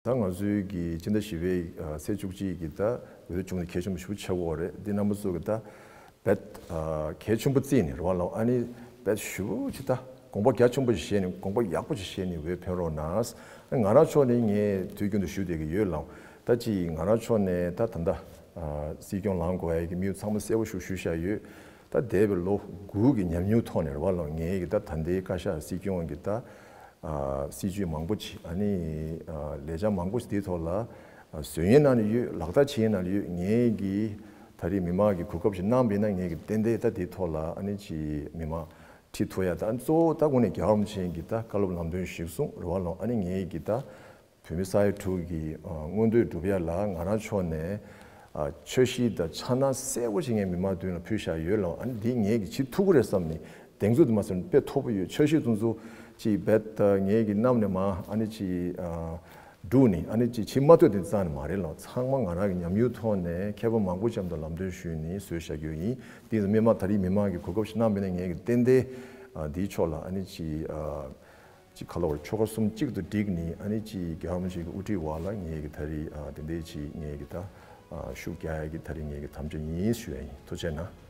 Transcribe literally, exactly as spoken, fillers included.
ད་ང་ཚོའི་གི་སྤྱི་ཟླ་བཞི་པའི་ཨ་ཚེས་བཅུ་གཅིག་གི་ད་འོས་བྱུང་ནས་གལ་ཆེན་པོ་ཞེ་པོ་ཆགས་ཀྱི་ཡོད་རེད། འདི་རྣམ་པ་ཚོ་གི་ད་རྦད་ཨ་གལ་ཆེན་པོ་བརྩིས་ནས་རེད་བ་ལགས། ཨ་ནི་རྦད་ཞེ་པོ་ཅིག་ད་དགོངས་པ་རྒྱ་ཆེན་པོ་ཞིག་བཞེས་ནས་དགོངས་པ་ཡག་པོ་ཞིག་བཞེས་ནས་འོས་འཕེན་རོགས་གནང་། ང་རང་ཕྱོགས་ནས་ངས་དུས་རྒྱུན་དུ་ཞུ་བསྡད་ཀྱི་ཡོད་ལགས། ད་ཅིག་ང་རང་ཕྱོགས་ནས་ད་ད་ལྟ་ཨ་སྲིད་སྐྱོང་ལངས་དགོས་ཡ་གི་དམིགས་ཡུལ་ཚང་མ་གསལ་པོ་ཞིག་ཞུས་བཞག་ཡོད། ད་འདས་པའི་ལོ་དགུ་གི་ཉམས་མྱོང་ཐོག་ནས་རེད་བ་ལགས། ངས་གི་ད་ད་ལྟའི་བཀའ་ཤག་སྲིད་སྐྱོང་གི་ད་ཨ་སྲིད་ཇུས་མང་པོ་ཅིག་ཨ་ནི་ཨ་ལས་འཆར་མང་པོ་ཞིག་དེའི་ཐོག་ལ་ཨ་བཟོ་མཁན་ནང་ལ་ཡོད། ལག་བསྟར་བྱེད་མཁན་ནང་ལ་ཡོད། ངས་གི་ད་རེས་མི་མང་གི་གོ་སྐབས་ཤིག་གནང་བ་ཡིན་ན་ངས་གི་ཏན་ཏན་ད་དེའི་ཐོག་ལ་ཨ་ནི་ཅིག་མི་མང་ཁྲིད་ཐུབ་ཡ། ད་གཙོ་བོ་ད་དངོས་གནས་རྒྱལ་བ་རིན་པོ་ཆེ་གི་ད་བཀའ་སློབ་ལམ་སྟོན་ཞིག་གསུངས་རེད་བ་ལགས། ཨ་ནི་ངས་གི་ད་བོད་མི་ས་ཡ་དྲུག་གི་ཨ་མངོན་འདོད་སྒྲུབ་ཡ་ལ་ང་རང་ཕྱོགས་ནས་ཨ་འཆར་གཞི་དང་འཆར་སྣང་གསལ་པོ་ཞིག་ངས་མི་མང་མདུན་ལ་ཕུལ་བཞག་ཡོད་ལགས། ཨ་ནི་འདི་ངས་གི་བྱེད་ཐུབ་ཀྱི་རེད་བསམ་ནས་གདེང་ཚོད་དུ་མ་སོང་དཔེ་མཐོ་པོ་ཡོད། འཆར་གཞི་དེ་ཚོ་ཅིག་རྦད་ངས་གི་གནམ་ནས་མར་ཨ་ནི་ཅིག་ཨ་བསྒྲུགས་ནས་ཨ་ནི་ཅིག་བྱེད་མ་ཐུབ་དེ་རྩ་ནས་མ་རེད་ལགས། ཚང་མ་ང་རང་གི་ཉམས་མྱོང་ཐོག་ནས་མཁས་པ་མང་པོ་ཅིག་མཉམ་དུ་ལམ་སྟོན་ཞུས་ནས་བཟོས་བཞག་རྒྱུ་ཡིན། དེ་ཡིན་ཙང་མི་མང་ད་རེས་མི་མང་གི་གོ་སྐབས་ཤིག་གནང་བ་ཡིན་ན་ངས་གི་ཏན་ཏན་ཨ་འདིའི་ཕྱོགས་ལ་ཨ་ནི་ཅིག་ཨ་ཅིག་ག་ལབ་དགོས་རེད། ཆོལ་ཁ་གསུམ་གཅིག་ཏུ་བསྒྲིགས་ནས་ཨ་ནི་ཅིག་རྒྱལ་བ་རིན་པོ་ཆེ་གི་དབུ་ཁྲིད་འོག་ལ་ངས་གི་ད་རེས་ཨ་དེ་འདྲའི་ཅིག་ངས་གི་ད་ཨ་ཤུགས་རྒྱག་ཡ་གི་ད་རེས་ངས་གི་དམ་བཅའ་ཡིན་ཞུ་ཡ་ཡིན། ཐུགས་རྗེ་གནང་།